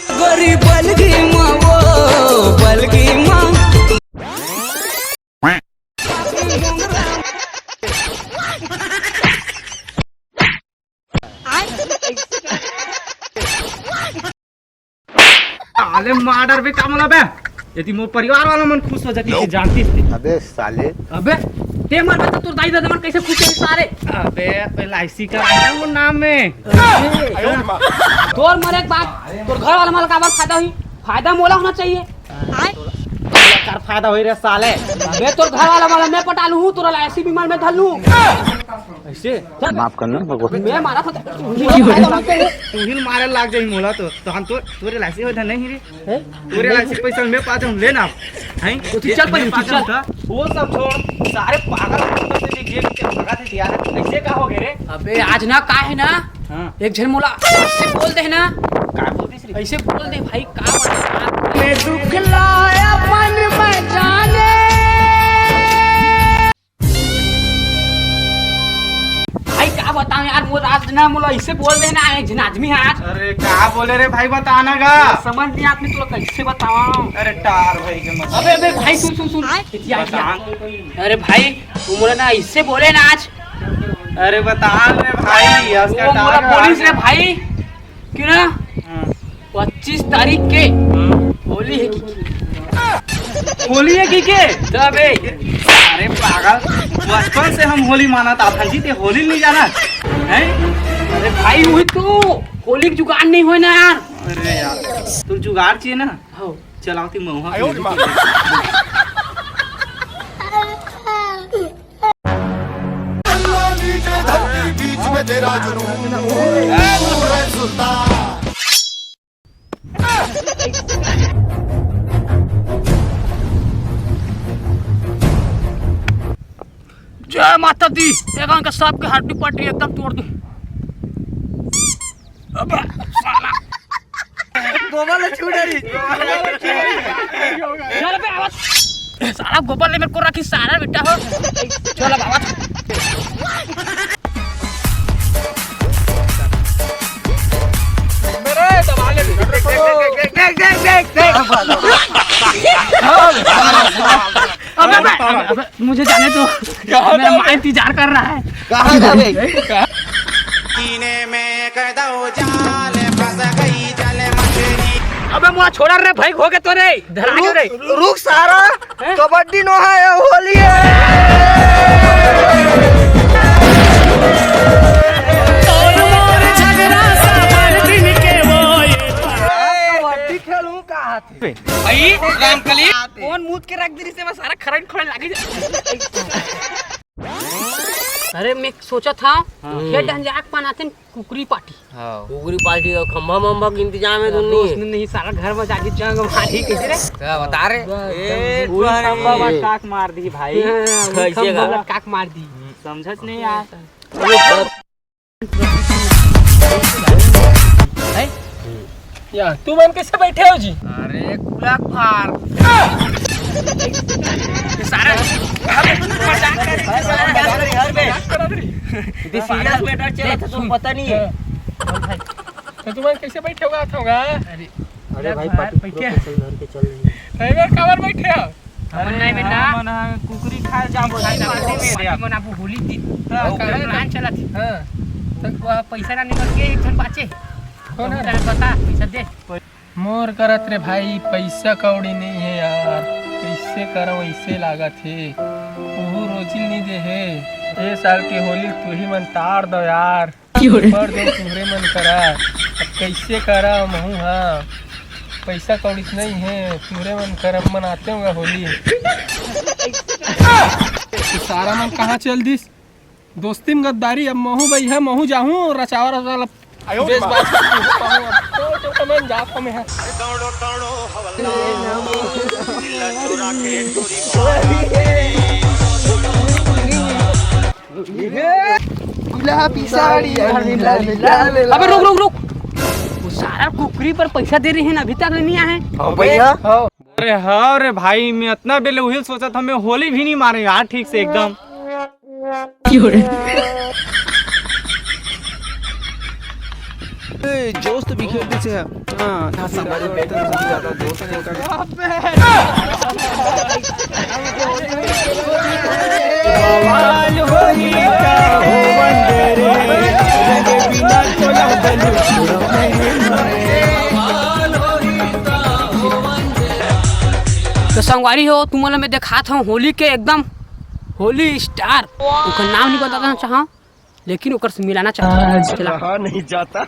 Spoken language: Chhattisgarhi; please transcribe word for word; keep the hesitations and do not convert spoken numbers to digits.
गोरी बलगी माँ, वो बलगी माँ। आले मार डारबे का मोला बे? यदि मोर परिवार वाला मन खुश हो जाती, ते जानतीस ते। अबे साले। अबे, ते मरबे त तोर दाई ददा मन कैसे खुश होही सारे? अबे, एल आई सी कराए हे मोर नाम में। अबे, तोर मरे के बाद तोर घर वाला मन ला काबर फायदा होही? फायदा मोला होना चाहिए। तोला का फायदा होही रे साले? अबे, तोर घर वाला मन ला मैं पटा लूँ, तोला एल आई सी बीमा में धर लूँ। ऐसे? माफ करना भगवान। मैं मारा था, तू ही मारे लाग जाही मोला तो। तो हम तो तोर एल आई सी होय धन नहीं रे। हैं? तोर एल आई सी पैसा मैं पात हूँ, ले ना। हैं? तो तू चल पहले, मैं तू पात हूँ चल। तो। वो सब छोड़, सारे पागल कुत्ते से भी जेल के भगा थे यार। ऐसे का हो गए रे? अबे आज ना का है ना, हाँ। एक झन मोला ऐसे बोल दे ना। का बोल दे? ऐसे बोल दे भाई, का बोल दे? मैं दुख लाया पन में जाने। भाई का बताओ यार, मोर आज ना मोला ऐसे बोल दे ना, एक झन आदमी है आज। अरे का बोले रे भाई, बता ना गा। समझ नहीं आदमी तोला कैसे बताओ। अरे टार भाई के मत। अबे अबे भाई सुन सुन सुन। इतिया, इतिया। बता। अरे भाई तू मोला ना ऐसे बोले ना आज। अरे बता रे भाई, आज का वो मोला टार बोलिस रे भाई। क्यों ना? हाँ। पच्चीस तारीख के हाँ। होली है की, की? होली है की के? तबे। अरे पागल, बचपन से हम होली मानत आथन जी, ते होली नहीं जाना है? अरे भाई, वही तो, होली के जुगाड़ नहीं होय ना यार। अरे यार, तू जुगाड़ चाहिए ना? हाँ। चलाओ ती महुआ के होली खेले। जय माता दी। एकान का सांप के हड्डी पड्डी एकदम तोड़ दूं। अबे साला। गोबर ले छू डरी। चल बे, आवाज। साला गोबर ले मेरे को रखी सारा बेटा हो। चल अब आवाज। मेरे दबा ले। देख, देख, देख, देख। अबे, अबे, अबे, मुझे जाने दो। मेरा माइंड इंतजार कर रहा है। कहाँ जाबे? सीने में कदौ जाल फंस गई जल मछली। अबे मुआ छोड़ा रे भाई, हो गए तो रे, धरा के रे। रुक, रुक सारा, हैं? कबड्डी नो है, होली है। तोर मोर झगड़ा सावन दिन के वो। कबड्डी खेलूं का हाथ? भाई रामकली कौन मूत के रख दे से बस सारा खरन खरन लागे। अरे मैं सोचा था हाँ। खेत डहन जाके पानाते कुकरी पार्टी। हाँ। कुकरी पार्टी और खंभा मंभा के इंतजाम है दुन्नी। दोस्त ने नहीं सारा घर में जाके जंग मारी कैसे रे? क्या बता रे? ए, पूरी तुम्हारे खंभा बस काक मार दी भाई। हाँ, वो कैसे खंभा का? बस काक मार दी। समझत नहीं यार। हैं? या, तू मन कैसे बैठे हो जी? अरे कुला फार। ये सारा मजाक कर रहे हैं, सारा मजाक कर रहे हैं। इतनी सीरियस मैटर चला था, तुम पता नहीं है। तो तुम मन कैसे बैठे हुआ था होगा? अरे अरे भाई, बाहर पार्टी बैठे। प्रोफेशनल घर के चल रही है। ड्राइवर काबर बैठे हो? हमन नहीं बेटा। हमन ह कुकरी खाए जाबो, खाए जाबो। पार्टी में पार्टी मनाबो, होली दिन। हाँ, ओकर कहे प्लान ना। चलत हे। हाँ। तो वो पैसा ना निकल के एक झन बाचे। कौन तो है? उनका बता, पैसा दे। मोर करत रे भाई, पैसा कौड़ी नहीं है यार, कैसे करव, ऐसे लागत हे। ओहू रोजी नहीं दे हे। ए साल के होली तुही मन तार दो यार। क्यों रे? मर दो तुहरे मन करा। अब कैसे करा महू हा? पैसा कौड़ी नहीं है, तुहरे मन करब मनाते होगा होली। तो सारा मन कहाँ चल दिस? दोस्ती में गद्दारी। अब महू बइहा, महू जाहूँ रचावा रचावा। आयो बेस रे बात। तो, तो मन जात हमें है। दूल्हा पिसाड़ी। अबे रुक, रुक, रुक। वो सारा कुकरी पर पैसा दे रहे हैं ना, अभी तक नहीं आए हैं। हाँ भैया। अरे हाँ रे भाई, मैं इतना बेले उहिल सोचा था, मैं होली भी नहीं माने यार ठीक से एकदम। क्यों रे? ए, जोश तो बिखेर दिस हे। हाँ, हाँ, संगवारी हो, एकदम ज्यादा जोश के कारण। तो संगवारी हो, तुमन ला मैं देखात हूँ होली के एकदम होली स्टार। ओकर नाम नहीं बताना चाहूँ, लेकिन ओकर से मिलाना चाहत हूँ। चला। कहा नहीं जाता।